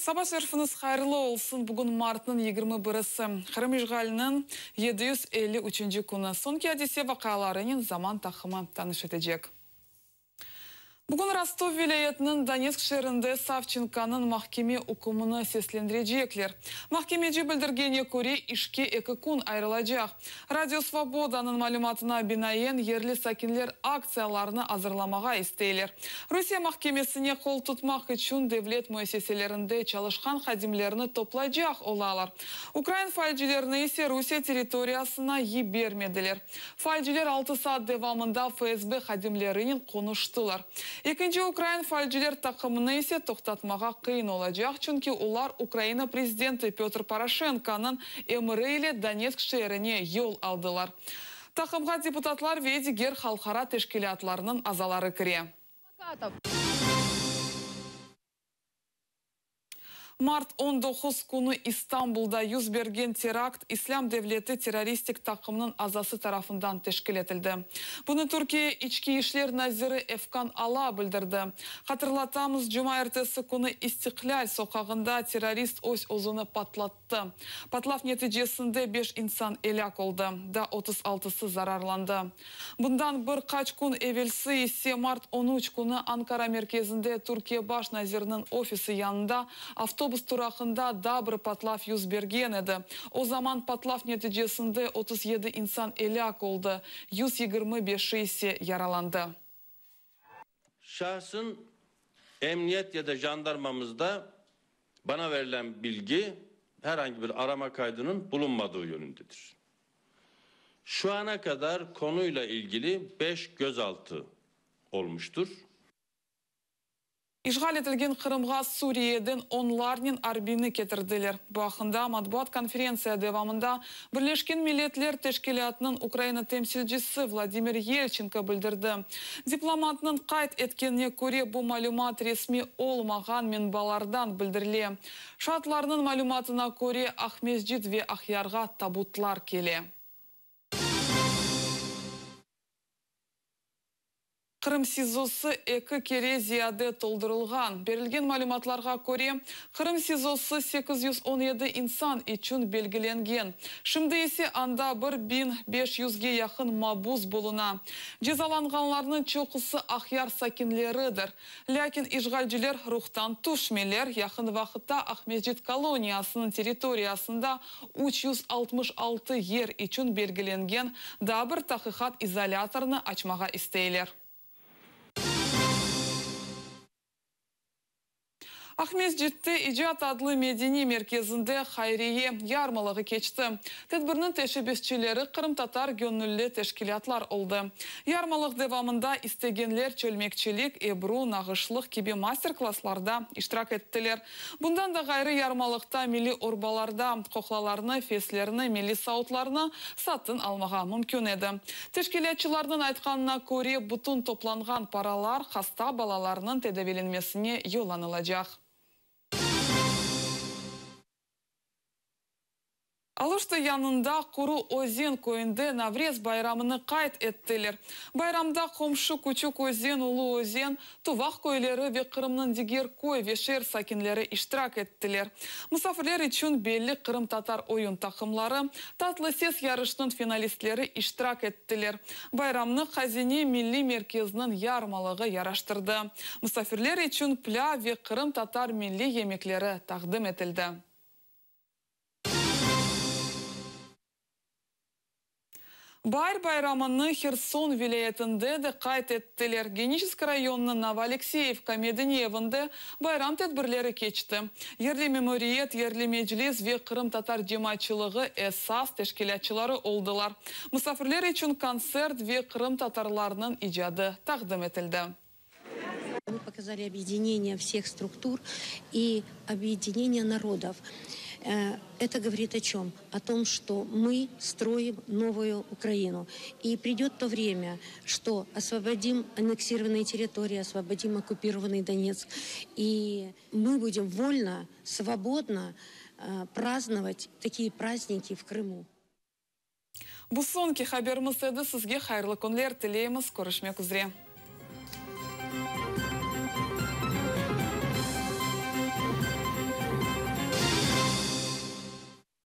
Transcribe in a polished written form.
Saba şerfiñiz hayırlı olsun! Bugün martnıñ yigirmi birisi, Qırım işğaliniñ 753-nci künü. Soñki adise-vaqialarınen Zaman taqımı tanış etecek. Bugün Rostov vilâyetiniñ Donetsk şeerinde Savçenkonıñ mahkeme ükmüni seslendirecekler. Mahkemeci bildirgenine köre, işke eki kün ayırılacaq. Radio Svobodanıñ malümatına binaen, yerli sakinler aktsiyalarnı azırlamağa isteyler. Rusiye mahkemesine qol tutmaq içün devlet müessiselerinde çalışqan hadimlerni toplaycaq olalar. Ukrain faalcilerini ise Rusiye territoriyasına yibermediler. Faalciler altı saat devamında FSB hadimlerinen qonuştılar. Ekinci ukrain faalciler taqımını ise toqtatmağa qıyın olacaq, çünki olar Ukraina prezidenti Pötr Poroşenkonıñ emri ile Donetsk şeerine yol aldılar. Taqımğa deputatlar ve diger halqara teşkilâtlarnıñ azaları kire. Mart 19 künü İstanbulda yüz bergen terakt İslâm devleti terroristik taqımınıñ azası tarafından teşkil etildi. Bunı Türkiye İçki işler naziri Efkan Ala bildirdi. Hatırlatamız, cumaertesi künü İstiklâl soqağında terrorist öz-özüni patlattı. Patlav neticesinde beş insan elâk oldı, daa 36sı zararlandı. Bundan bir qaç kün evelsi ise mart 13 künü Ankara merkezinde Türkiye baş naziriniñ ofisi yanında avtobus turağında daa bir patlav yüz bergen edi. O zaman patlav neticesinde 37 insan elâk oldı, 125i ise yaralandı. Şahsın emniyet ya da jandarmamızda bana verilen bilgi herhangi bir arama kaydının bulunmadığı yönündedir. Şu ana kadar konuyla ilgili 5 gözaltı olmuştur. İşğal etilgen Qırımğa Suriyeden onlarnen arbiyni ketirdiler. Bu aqqında matbuat konferentsiya devamında Birleşken Milletler Teşkilâtınıñ Ukraina temsilcisi Vladimir Yelçenko bildirdi. Diplomatnıñ qayd etkenine köre, bu malümat resmiy olmağan menbalardan bildirile. Şaatlarnıñ malümatına köre, Aqmescit ve Aqyarğa tabutlar kele. Qırım SİZOsı eki kere ziyade toldurılğan. Berilgen malümatlarğa köre, Qırım SİZOsı 817 insan içün belgilengen. Şimdi ise anda 1500ge yaqın mabus buluna. Cezalanğanlarnıñ çoqusı Aqyar sakinleridir. Lâkin işğalciler ruhtan tüşmeyler, yaqın vaqıtta Aqmescit koloniyasınıñ territoriyasında 366 yer içün belgilengen daa bir taqiqat izolâtorını açmağa isteyler. Aqmescitte İcat adlı medeniy merkezinde hayriye yarmalığı keçti. Tedbirniñ teşebbüsçileri qırımtatar göñülli teşkilâtlar oldı. Yarmalıq devamında istegenler çölmekçilik, ebru, nağışlıq kibi master-klasslarda iştirak ettiler. Bundan da ğayrı yarmalıqta milliy urbalarda qoqlalarnı, feslerni, milliy savutlarnı satın almağa mümkün edi. Teşkilâtçılarnıñ aytqanına köre, bütün toplanğan paralar hasta balalarnıñ tedaviylenmesine yollanılacaq. Aluşta yanında Quru Özen köyünde Navrez bayramını qayd ettiler. Bayramda qomşu Küçük Özen, Ulu Özen, Tuvaq köyleri ve Qırımnıñ diger köy ve şeer sakinleri iştirak ettiler. Musafirler içün belli qırımtatar oyun taqımları, Tatlı ses yarışınıñ finalistleri iştirak ettiler. Bayramnı Hazine milliy merkeziniñ yarmalığı yaraştırdı. Musafirler içün plâv ve qırımtatar milliy yemekleri taqdim etildi. Baar bayramını Herson vilâyetinde de qayd ettiler. Geniçesk rayonınıñ Novoalekseyevka medeniy evinde bayram tedbirleri keçti. Yerli memuriyet, yerli meclis ve qırımtatar cemaatçılığı esas teşkilâtçıları oldılar. Musafirler içün kontsert ve qırımtatarlarnıñ icadı taqdim etildi. Мы показали объединение всех структур и объединение народов. Это говорит о чем? О том, что мы строим новую Украину. И придет то время, что освободим аннексированные территории, освободим оккупированный Донецк. И мы будем вольно, свободно праздновать такие праздники в Крыму. Bu soñki haberimiz edi. Sizge hayırlı künler tileymiz. Körüşmek üzre.